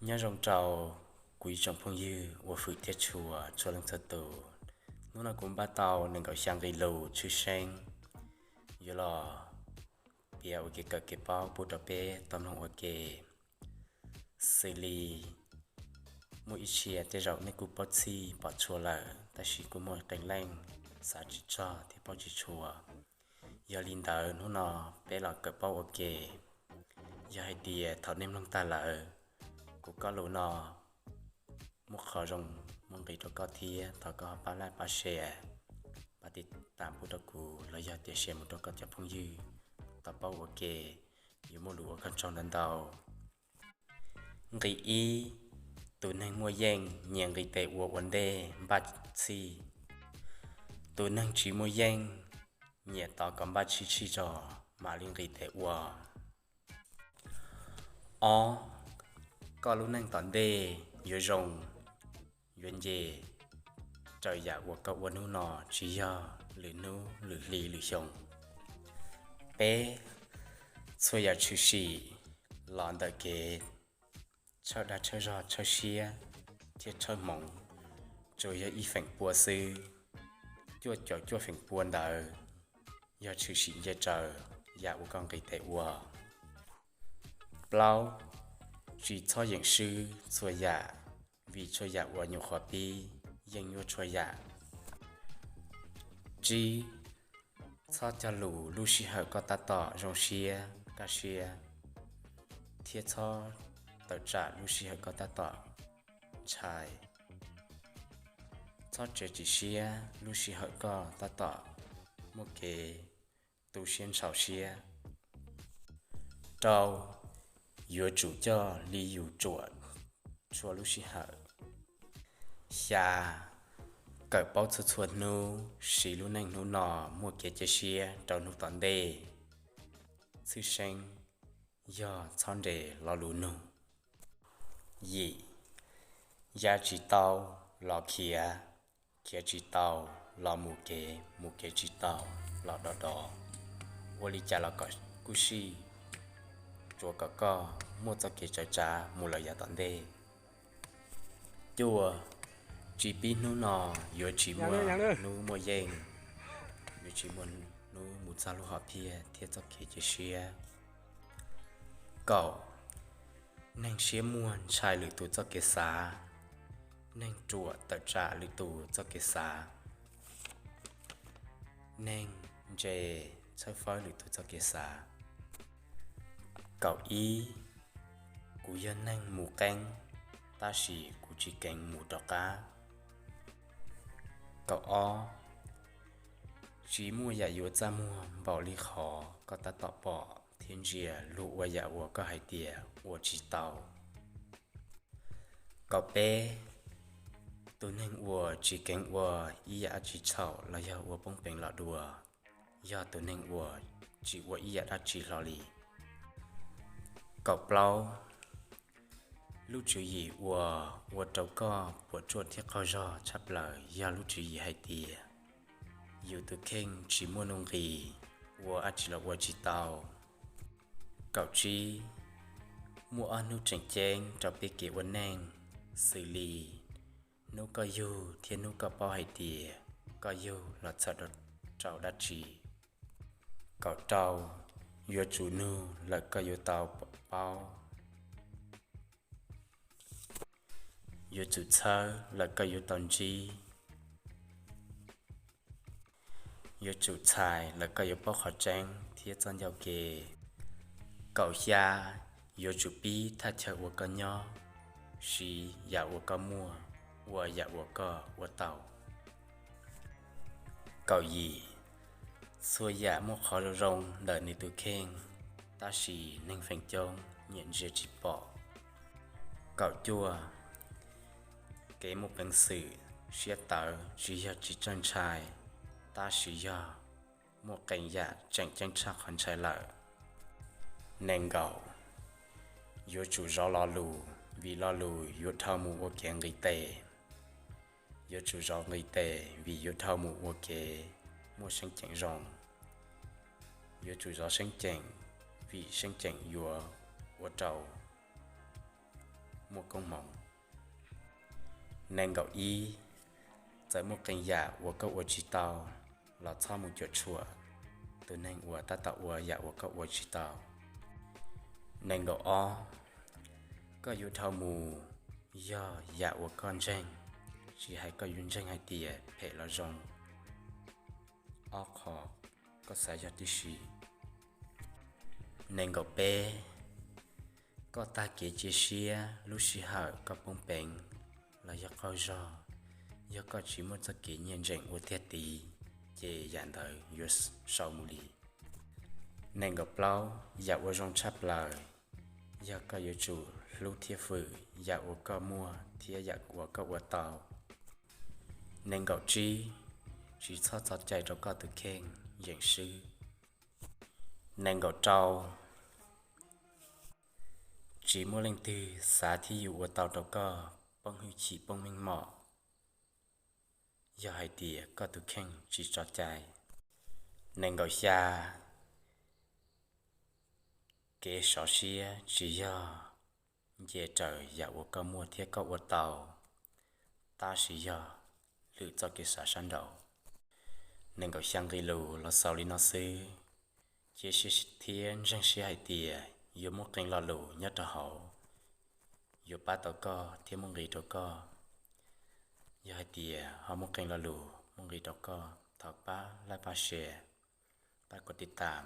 Nyob zoo rau kuv ib tsoom phooj ywg ua hwm thiab tshua txhua leej txhua tus. Hnub no kuv npaj tau nees nkaum xya nqe lus tshwj xeeb yuav los piav ua kev kawm kev paub pub rau peb tau mloog ua ke. Xws li muaj ib txhia tej zaum nej kuj paub txhij pom tshua lawm, tab sis kuj muaj qee leej xav tsis txog thiab paub tsis tshua. Yog li ntawd hnub no peb los kawm paub ua ke. Yog hais tias thaum nej mloog tag lawm, kuv cov lus no muaj qhov zoo muaj nqis rau koj thiab thov koj pab like pab share, pab tiv tam pub rau kuv los yog tias share mus rau koj cov phooj ywg tau paub ua ke, yuav muaj lus ua koj tsaug ntau ntau. Nqe ib, tus neeg muaj yeej nyiam nqis tes ua ua ntej npaj txhij. Tus neeg tsis muaj yeej nyiam tos kom npaj tshij tshij tso mam li nqis tes ua. Ob, koj lub neej tom ntej yuav zoo yuav nce raws yam uas koj ua hnub no, tsis yog lwm hnub lwm hli lwm xyoo. Peb, txhua yam tshwm sim los ntawm kev tshawb dag tshawb zog tshawb siab thiab tshawb hmoov, tsuas yog ib feem pua xwb. Cuaj caum cuaj feem pua ntawd yog tshwm sim nce raws yam uas koj nqis tes ua. Plaub, tsis txhob yeem swb txhua yam, vim txhua yam uas nyuam qhuav pib yeej nyuaj tshua yam. Tsib, txhob cog lus lub sij hawm koj tab tom zoo siab kaj siab, thiab txhob tawm tsam lub sij hawm koj tab tom ntshai. Txhob txiav txim siab lub sij hawm koj tab tom muaj kev tu siab ntshaus siab. Rau, yuav tsum coj li yus ruam txhua lub sij hawm. Xya, kawm paub txhua txhua hnub, siv lub neej hnub no muaj kev cia siab rau hnub tom ntej. Tshwj xeeb yog txhob nres lo lus nug. Yim, ya tsis tau los khiav, khiav tsis tau los mus kev, mus kev tsis tau los dov dov. Ua li cas los kom kub sij, tsuas kom koj muaj txoj kev txawv tsav mus lawm yav tom ntej. Cuaj, tsis pib hnub no yuav tsis muaj hnub muaj yeej, yuav tsis muaj hnub mus txog lub hom phiaj thiab txoj kev cia siab. Kaum, neeg siab muag ntshai lwm tus txoj kev xav, neeg ruam tawm tsam lwm tus txoj kev xav, neeg ntse txhawb fawb lwm tus txoj kev xav. Kaum ib, kuv yog neeg mus qeeb, tab sis kuv tsis keev mus rov qab. Kaum ob, tsis muaj yam yuav txaj muag npaum li qhov koj tab tom pom thiab ntsia, luag ua yam uas koj hais tias ua tsis tau. Kaum peb, tus neeg uas tsis keev ua ib yam dab tsi txhaum los yog ua poob peev los dua, yog tus neeg uas tsis ua ib yam dab tsi hlo li. Kaum plaub, lub tswv yim uas ua rau koj puas tsuaj thiab qaug zog tshaj plaws yog lub tswv yim hais tias yus tus kheej tsis muaj nuj nqis, ua dab tsi los ua tsis tau. Kaum tsib, muaj ob hnub tseem ceeb rau peb kev ua neej, xws li hnub koj yug thiab hnub koj paub hais tias koj yug los txhawm rau dab tsi. Kaum rau, yuav tsum nug lawm koj yuav tau paub, yuav tsum txhawb lawm koj yuav tau ntsib, yuav tsum txhais lawm koj yuav paub qhov tseeb thiab txoj ncauj ke. Kaum xya, yuav tsum pib thaj chaw uas koj nyob, siv yam uas koj muaj, ua yam uas koj ua tau. Kaum yim, txhua yam muaj qhov zoo zoo ntawm nws tus kheej, tab sis neeg feem coob nyiam ntsia tsis pom. Kaum cuaj, kev muaj peev xwm siab tawv tsis yog tsis txawj ntshai, tab sis yog muaj qee yam tseem ceeb tshaj qhov ntshai lawm. Nees nkaum, yuav tsum zov lo lus, vim lo lus yuav dhau mus ua kev nqis tes. Yuav tsum zov nqis tes vim yuav dhau mus ua kev muaj seeb ceem zoo. Yuav tsum zov seeb ceem vim seeb ceem yuav ua rau muaj muaj koob hmoov. Nees nkaum ib, txawm muaj qee yam uas koj ua tsis tau los txhob mus cuam tshuam tus neeg uas tab tom ua yam uas koj ua tsis tau. Nees nkaum ob, koj yuav dhau mus yog yam uas koj ntseeg, tsis hais koj yuav ntseeg hais tias phem los zoo, ob qho koj xav yog tib si. Nees nkaum peb, koj tag kev cia siab lub sij hawm koj poob peev los yog qaug zog, yog koj tsis muaj txoj kev nyiaj ntseem ua tiag tid, ces yam ntawd yuav sau mus li. Nees nkaum plaub, yam uas zoo tshaj plaws yog koj yuav tsum hlub thiab fwm yam uas koj muaj thiab yam uas koj ua tau. Nees nkaum tsib, tsis txhob txo cai rau koj tus kheej yeem swb. Nees nkaum rau, tsis muaj leej twg xav thiab yuav ua tau rau koj poob hwj chim poob meej mom yog hais tias koj tus kheej tsis txo cai. Nees nkaum xya, kev sov siab tsis yog nce raws yam uas koj muaj thiab koj ua tau, tab sis yog lwm txoj kev xav sab nraud. Nees nkaum xya nqe lus los xaus li no xwb. Cia siab thiab ntseeg siab hais tias yuav muaj qee lo lus nyob rau hauv yuav pab tau koj thiab muaj nqis rau koj. Yog hais tias ho muaj qee lo lus muaj nqis rau koj, thov pab like, pab share, pab kov tiv tam